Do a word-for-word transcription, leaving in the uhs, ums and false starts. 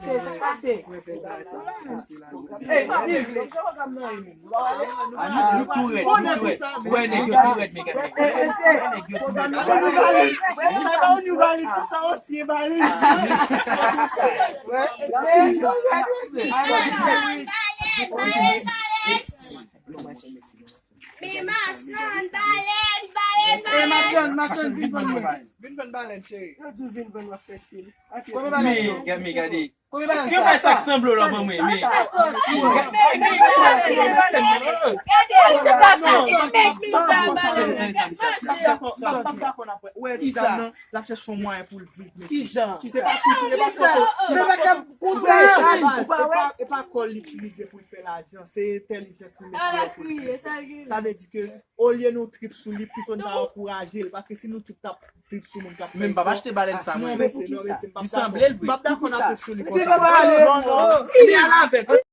Se sa k pase. Hey, Yves, jan pwogram nan ye menm? Nou tou rèd, nou tou rèd. Wè, nèg yo tou rèd, men gade. Wè, nèg yo tou rèd. Sa ba ou nou balèn, sa osi e balèn. Mi machann balèn, balèn, Hey, machann, machann, vin vann mwen. Vin vann balèn, cheri. Yo di vin vann mwen fè stil. Men, men gade. Konbyen balèn Yo fè sa k sanble la ban mwen, men. Sa, sa, sa. M p ap dakò n ap wè. Wè, ti dam nan, l ap chèche yon mwayen pou l viv, mesye. Kijan? Se pa tout, se pa foto. Men pa ka konsa. E pa, e pa kò l itilize pou l fè lajan. Se entèlijans li mete pou l fè. Sa vle di ke olye nou trip sou li, pito n ta ankouraje l. Paske si nou tout t ap trip sou moun k ap fè. Men m p ap achte balèn sa, mwen. Non, mesye, non, mesye, m p ap dakò. M p ap dakò n ap trip sou li konsa. Fini avèk.